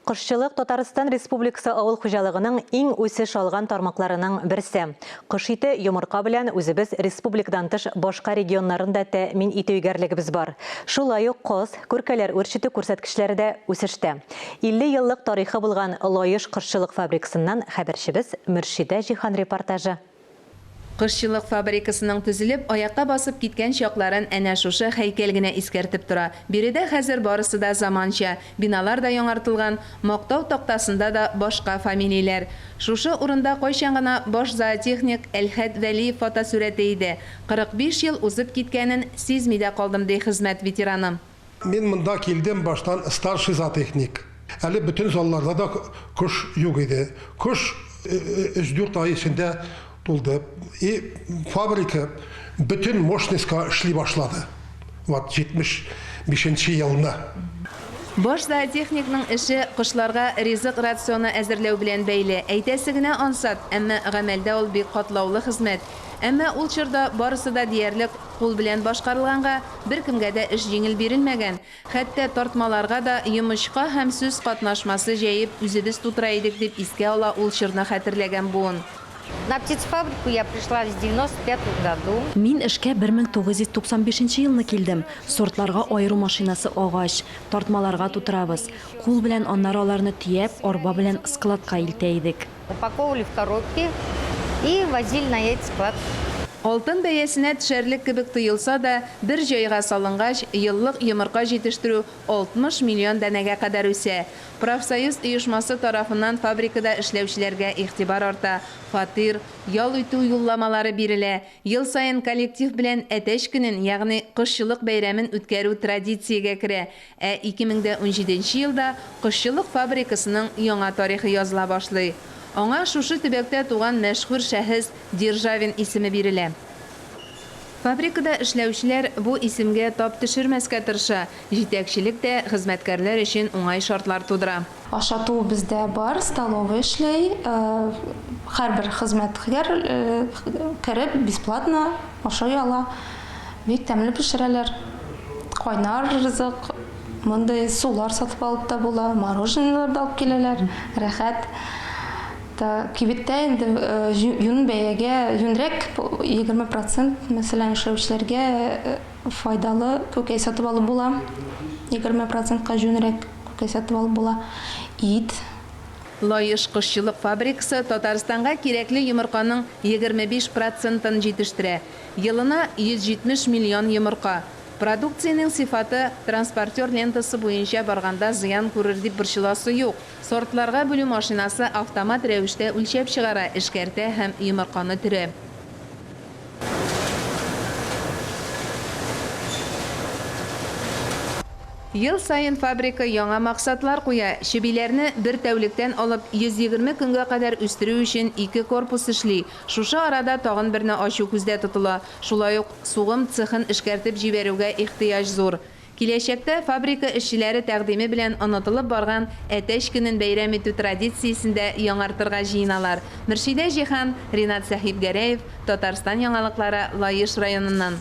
Кошчылык Татарстан Республикасы авыл хуҗалыгының иң үсеш алган тармакларының берсе. Кош ите, йомырка белән үзебез республикадан тыш башка регионнарын да тәэмин итү егәрлегебез бар. Шулай ук каз, күркәләр үрчетү күрсәткечләре дә үсештә. 50 еллык тарихы булган Лаеш кошчылык фабрикасыннан хәбәрчебез Мөршидә Җиһан репортажы. Кошчылык фабрикасының төзелеп, аякка басып киткән чакларын әнә шушы һәйкәл генә искәртеп тора. Биредә хәзер барысы да заманча, биналар да яңартылган, Мактау тактасында да башка фамилияләр. Шушы урында кайчан гына баш зоотехник Әлхәт Вәлиев фотосурәте иде. 45 ел узып киткәнен сизми дә калдым, ди хезмәт ветераны. Мин монда килдем баштан старший зоотехник. Әле бөтен залларда да кош юк иде. Кош өч-дүрт ай эчендә тулды. И фабрика бөтен мощностька эшли башлады. Вот 75 нче елны. Баш зоотехникның эше кошларга ризык рационы әзерләү белән бәйле. Әйтәсе генә ансат, әмма гамәлдә ул бик катлаулы хезмәт. Әмма ул чорда барысы да диярлек кул белән башкарылганга, беркемгә дә эш җиңел бирелмәгән. Хәтта тартмаларга да йомычка һәм сүс катнашмасы җәеп үзебез тутыра идек, дип искә ала ул чорны хәтерләгән буын. На птицефабрику я пришла в 95 году. Мин эшкә 1995 нче елны килдем. Сортларга аеру машинасы агач, тартмаларга тутырабыз. Кул белән аннары аларны төяп, арба белән складка илтә идек. Упаковывали в коробки и возили на яйцесклад. Алтын бәясенә төшәрлек кебек тоелса да, бер җайга салынгач, еллык йомырка җитештерү 60 миллион данәгә кадәр үсә. Профсоюз оешмасы тарафыннан фабрикада эшләүчеләргә игътибар арта, фатир, ял итү юлламалары бирелә. Ел саен коллектив белән Әтәч көнен, ягъни кошчылык бәйрәмен үткәрү традициягә керә. Ә 2017 нче елда кошчылык фабрикасының яңа тарихы языла башлый. Аңа шушы төбәктә туган мәшһүр шәхес Державин исеме бирелә. Фабрикада эшләүчеләр бу исемгә тап төшермәскә тырыша, җитәкчелек тә хезмәткәрләр өчен уңай шартлар тудыра. Ашату бездә бар, столовая эшли, һәрбер хезмәткәр кереп бесплатно ашый ала. Бик тәмле пешерәләр. Кайнар ризык, мондый сулар сатып алып та була, мороженоелар да алып киләләр, рәхәт. Та, кибеттә инде юн бәягә, юньрәк, 20 процент, мәсәлән, эшләүчеләргә файдалы күкәй сатып алып була. 20 процентка җүнрәк күкәй сатып алып була. Ит. Лаеш кошчылык фабрикасы Татарстанга кирәкле йомырканың 25 процентын җитештерә. Елына 170 миллион йомырка. Продукциянең сыйфаты транспортер лентасы буенча барганда зыян күрер дип борчыласы юк. Сортларга бүлү машинасы автомат рәвештә үлчәп чыгара, эшкәртә һәм йомырканы төрә. Ел саен фабрика яңа максатлар куя, чебиләрне бер тәүлектән алып 120 көнгә кадәр үстерү өчен ике корпус эшли. Шушы арада тагын берне ачу күздә тотыла. Шулай ук сугым цехын эшкәртеп җибәрүгә ихтыяҗ зур. Киләчәктә фабрика эшчеләре тәкъдиме белән онытылып барган Әтәч көнен бәйрәм итү традициясен дә яңартырга җыеналар. Мөршидә Җиһан, Ринат Сәхибгәрәев, Татарстан яңалыклары, Лаеш районыннан.